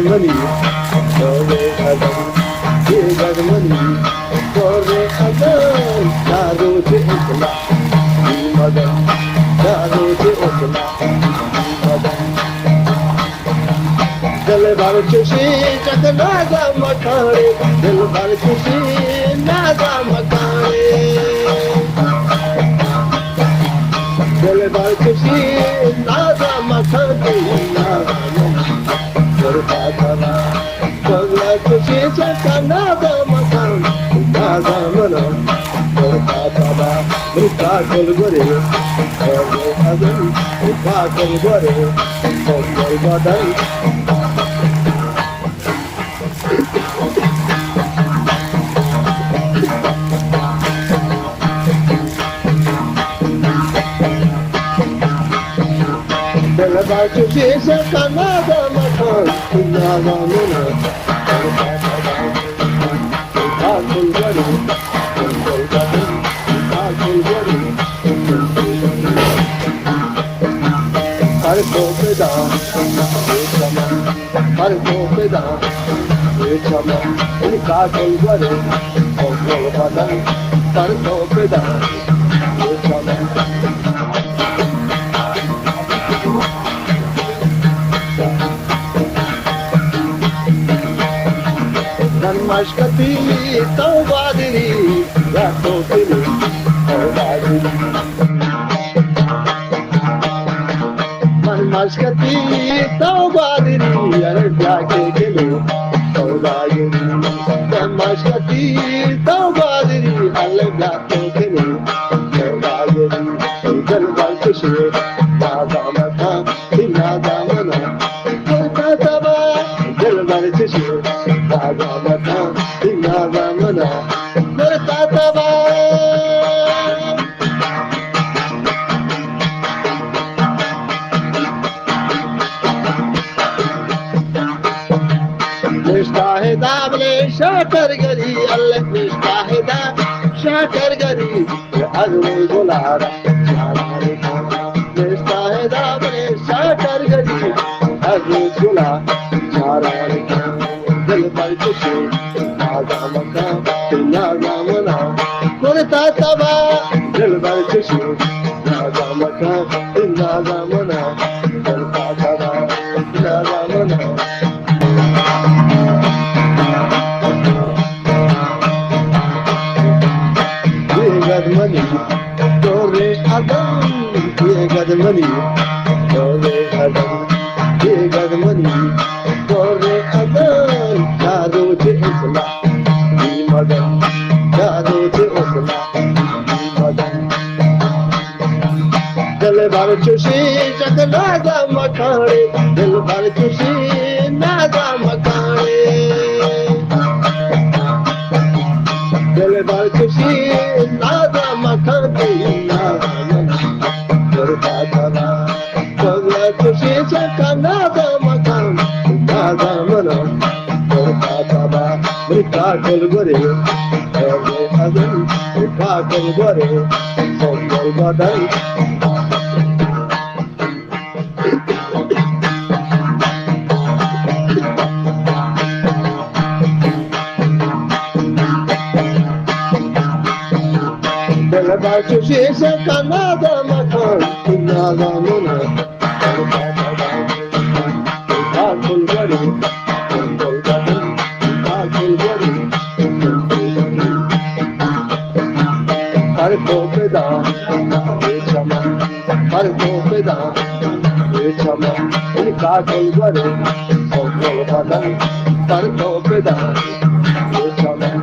منی، دور ازل، بیگد منی، دور ازل، دارو چه اصلا، بیمدن، دارو چه اصلا، بیمدن. دلبر چشی چک نازا مکانی، دلبر چشی نازا مکانی. دلبر چشی نازا مکانی، نازا مکانی. درتا تبا، دلبر چشی چک نازا مکانی، نازا منا. درتا تبا، من کاکل گوری، ازم، من کاکل گوری، کاکل بدن. دلبر چشی چک نازا مکانی، نازا منا. کاکل گوری، کاکل گوری. پر تو پدا، اے چمن، پر تو پدا، اے چمن، اے کاکل گورے، او گل بدن، پر تو پدا، اے چمن. من مشکتی تو گوادری، یا تو دلی تو گوادری. من مشکتی تو گوادری، ارے بیا کہ گلے تو گوادری. من مشکتی تو گوادری، ارے بیا کہ گلے تو گوادری. دلبر چشی نازا مکانی، نازا منا. دلبر تبا، دلبر چشی نازا مکانی، نازا منا. دلبر تبا. نشتہ دابلے شاکر گری، اللہ نشتہ دا شاکر گری. از روی گلارا چاران کان، نشتہ دابلے شاکر گری، از روی گلا چاران کان. دلبر چشی نازا مکانی، نازا منا. کرتا تبا، دلبر چشی نازا مکانی، نازا منا. کرتا تبا، نازا منا. بیگد منی دور ازل، بیگد منی دور ازل، بیگد منی دور ازل. جادو چه اصلا بی مدن، جادو چه اصلا بی مدن. دلبر چشی چک نازا مکانی، دلبر چشی نازا مکانی. دلبر چشی نازا مکانی، نازا مکانی. درتا ترا، دلبر چشی چک نازا مکانی، نازا منا. درتا ترا، من کاکل گورے، ازل، من کاکل گورے، کاکل بدن. دلبر چشی چک نازا مکانی، نازا منا. کاکل گوری، کاکل گوری. پر تو پدا، اے چمن، پر تو پدا، اے چمن، اے کاکل گوری، کاکل بدن. پر تو پدا، اے چمن.